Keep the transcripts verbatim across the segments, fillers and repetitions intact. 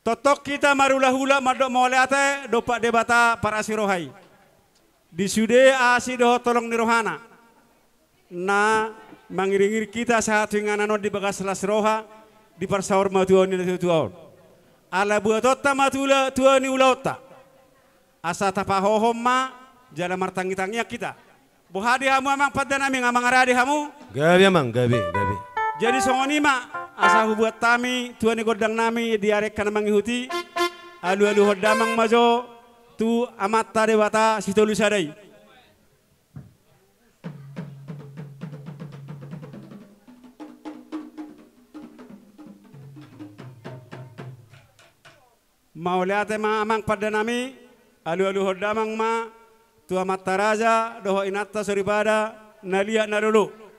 Tongtong hita marhulahula mandok mauliate dompak Debata parasi roha i. Di sude asi dohot holong ni rohana na mangiringiring hita sahat tu inganan on di bagas las roha, di parsaurmatuaon ni natuatua on. Ala buatonta ma tutu ulaonta. Asa tapahohom ma jala martangitangiang hita. Boha di hamu amang pandenami, nga mangarade hamu? Gabe amang, gabe, gabe. Jadi songon i ma asa hubuat hami tua ni gondang nami di ari angka na mangihut i. Alualuhon damang ma jo tu Amanta Debata Sitolusada i. Mauliate ma amang pandenami, alualuhon damang ma tu amanta raja dohot inanta soripada na liat na lolo.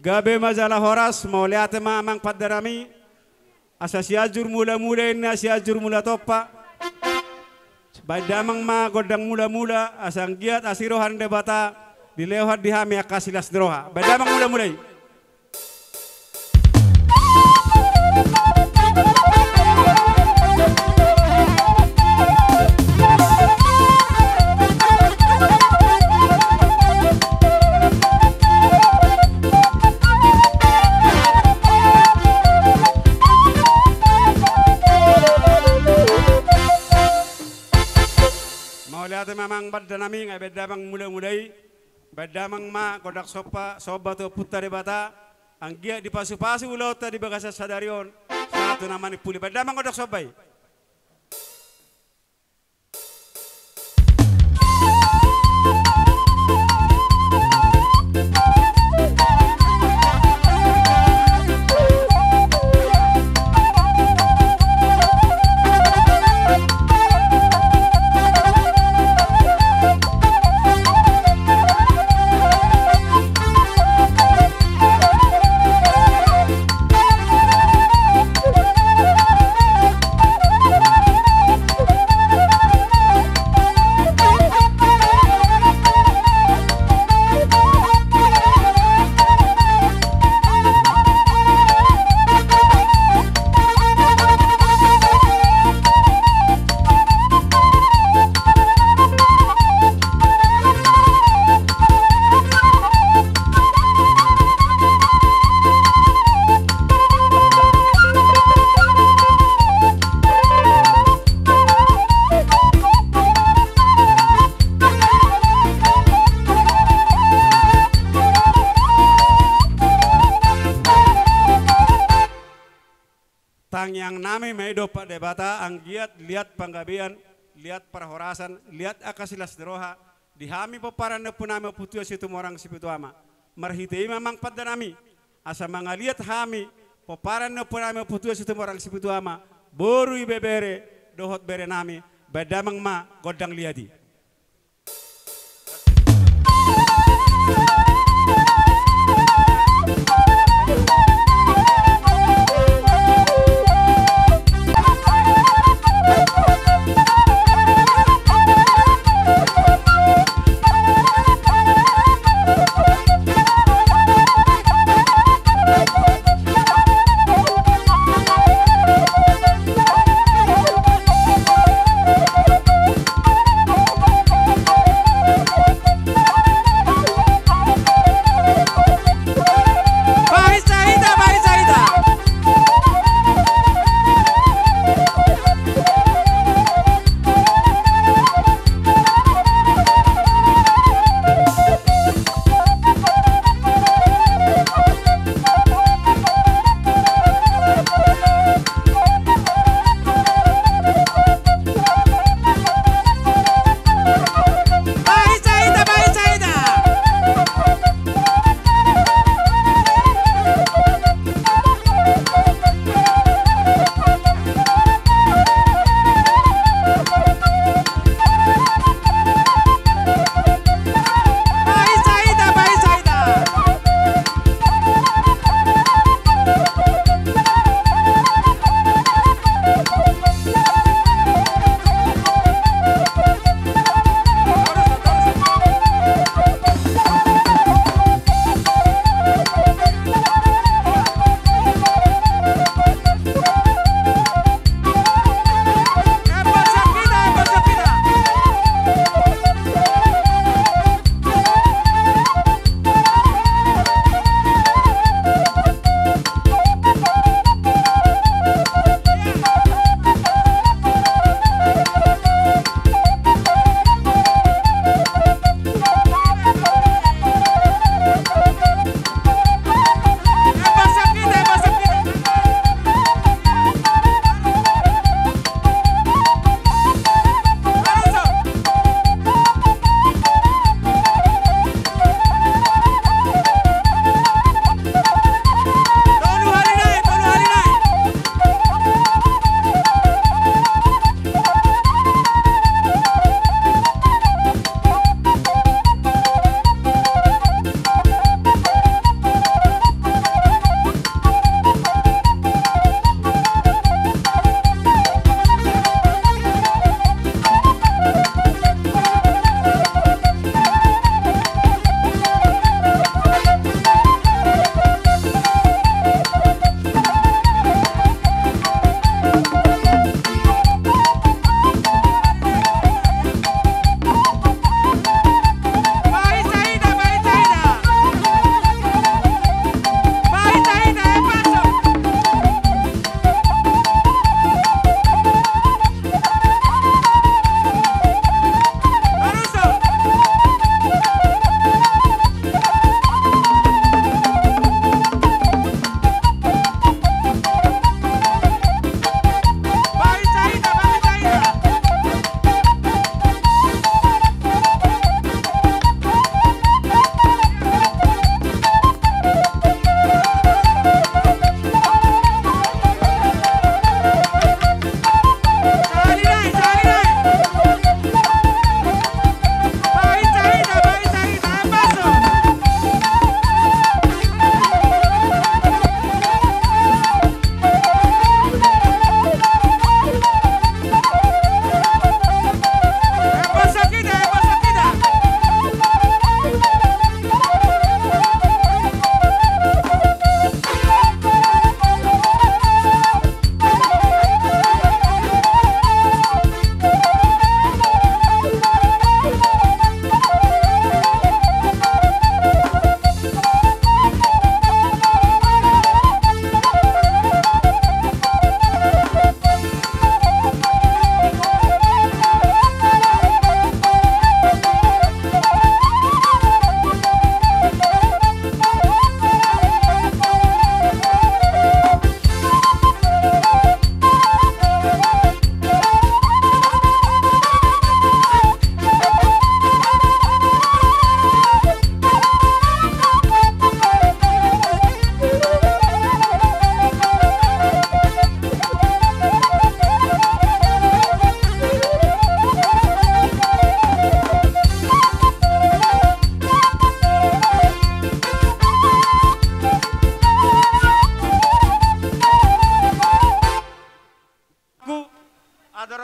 Gabe ma jala horas, mauliate ma amang pandenami. Asa Sianjur Mulamula ninna Sianjur Mulatompa. Baen damang ma gondang mulamula asa anggiat asi roha ni Debata dilehon di hami angka asi las ni roha. Baen damang mulamula i. Mauliate ma amang pandenami, nga baen damang mulamula i. Baen damang ma gondang somba, somba tu Ompunta Debata, anggiat dipasupasu ulaonta di bagasan sadari on sahat tu na manimpuli. Baen damang gondang somba i. Tangiang nami ma i dompak Debata, anggiat liat panggabean, liat parhorasan, liat angka asi las ni roha di hami pomparan ni ompu nami Ompu Tuan Situmorang Sipitu Ama. Marhite i ma amang pandenami, asa mangaliat hami pomparan ni ompu nami Ompu Tuan Situmorang Sipitu Ama, boru, ibebere dohot bere nami. Baen damang ma gondang liat i.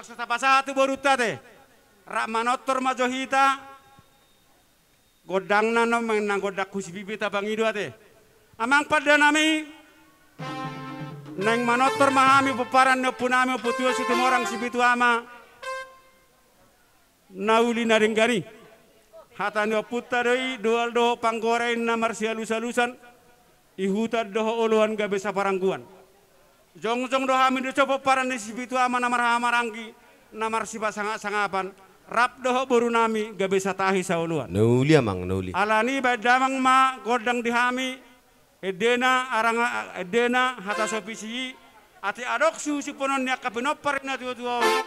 Tapasahat tu borunta ate. Rap manortor ma jo hita. Gondangna nunga gondang husipipita pangido ate. Amang pandenami. Naeng manortor ma hami pomparan ni ompunami Ompu Tuan Situmorang Sipitu Ama. Na uli na denggan i. Hata ni ompunta do i, doal dohot panggora i na marsialusalusan, ihutan dohot oloan gabe saparangguan. Jongjong do hami dison pomparan ni Sipitu Ama na marhahamaranggi, na marsipasangapsangapan, rap dohot borunami gabe satahi saoloan. Na uli amang, na uli. Alani baen damang ma gondang di hami, endena aranga, endena hata sopisi i, ate adong sihusiphon ni angka pinompar ni natuatua on,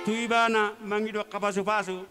tu ibana mangido angka pasupasu.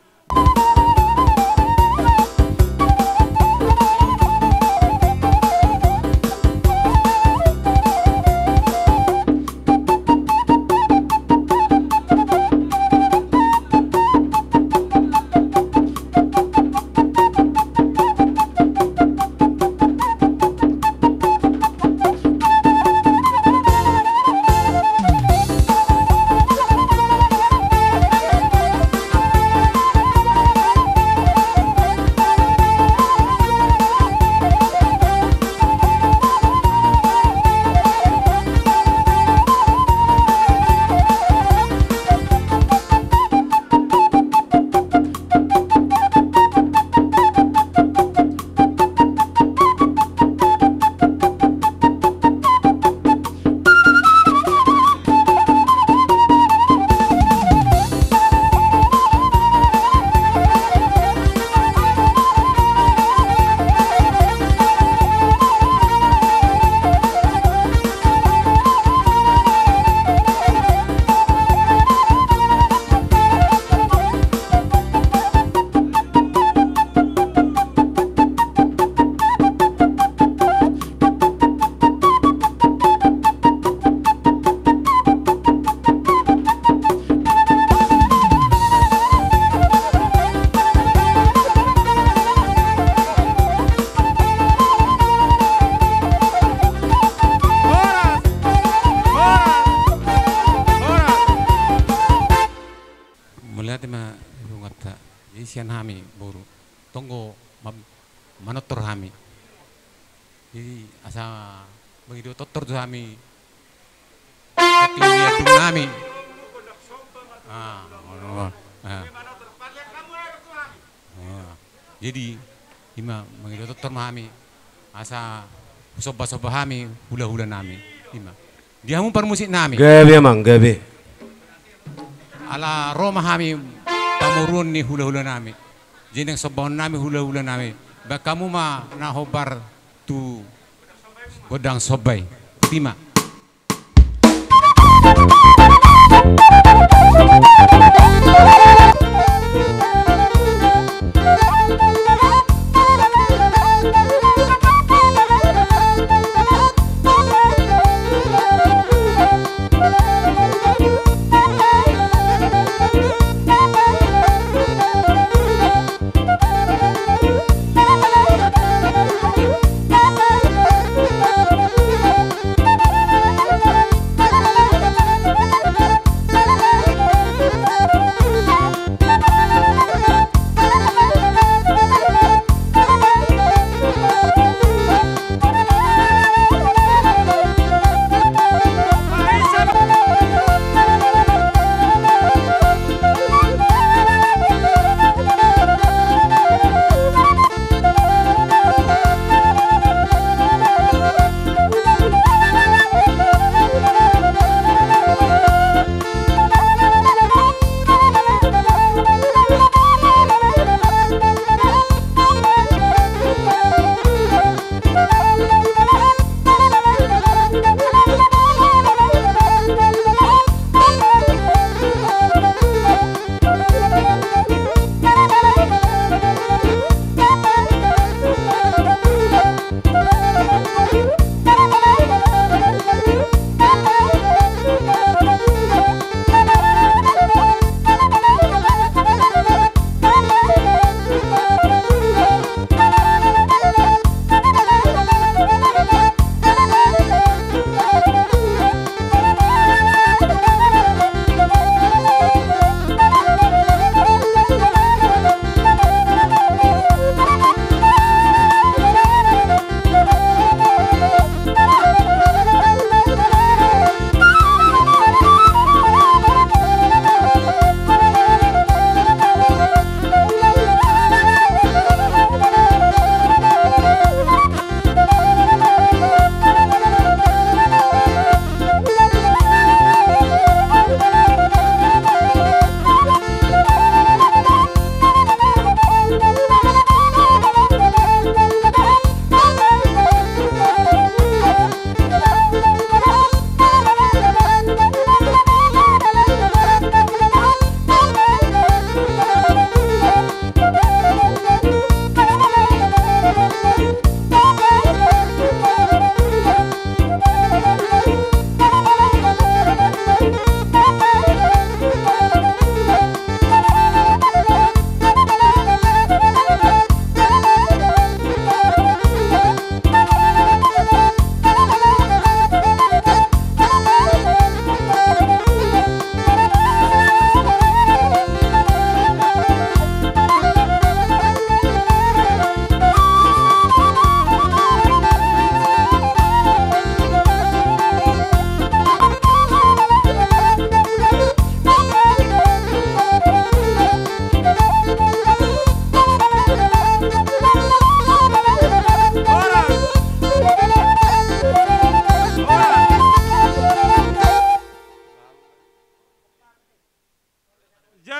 Mauliate ma di Tuhanta. Jadi sian hami boru, tonggo ma-, manortor hami. Jadi asa mangido tortor tu hami. Hati ni adung nami. Ah, ah. Ah. Jadi ima mangido tortor ma hami. Asa husombasomba hami hulahula nami. Ima. Di hamu parmusik nami. Gabe amang, gabe. Ala ro ma hami pamoruon ni hulahula nami. Jadi naeng sombahon nami hulahula nami. Baen hamu ma na hombar tu gondang somba i. Botima.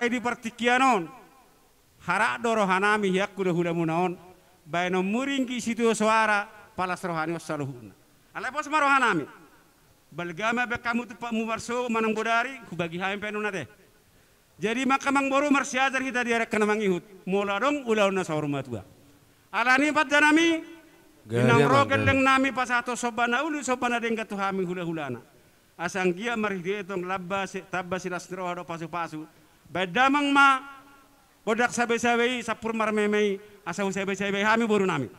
Di partingkian on, harat do rohanami hian tu hulahulamuna on, baenonmu ringgit sitio soara, palas roha ni on saluhutna. Alai pos ma rohanami. Balga ma baen hamu tumpakmu marsogot manang bodari, hubagi hami pe annon ate. Jadi angka amangboru, marsiajar hita di ari angka na mangihut, molo adong ulaon na saur matua. Alani i, pandenami, gabe inang ro amang, gabe, gellengnami pasahathon somba na uli somba na denggan tu hami hulahulana. Asa anggiat marhitehite on tamba si, tamba silas ni roha dohot pasupasu. Baen damang ma gondang sabaisabai, sampur marmeamea i, asa husabaisabai hami borunami.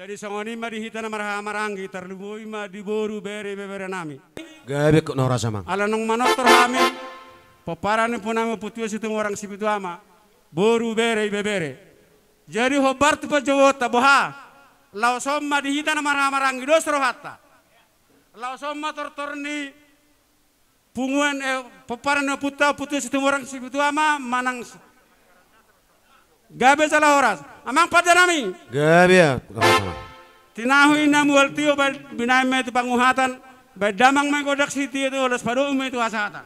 Jadi songon i ma di hita na marhahamaranggi, tarlumobi ma di boru, bere, ibebere nami. Gabe ingkon na horas, amang. Ala naung manortor hami, pomparan ni ompunami Ompu Tuan Situmorang Sipitu Ama, boru, bere, ibebere. Jadi hombar tu panjouonta, boha? Laos on ma di hita na marhahamaranggi, dos rohanta. Laos on ma tortor ni punguan, eh, pomparan ni ompunta Ompu Tuan Situmorang Sipitu Ama manang s-, gabe jala horas. Amang pande nami. Gabe, ya, horas, amang. Tinahu i na mual tio, baen binahen ma i tu panguhatan, baen damang ma i gondang sitio, tu holas padomu ma i tu hasahatan.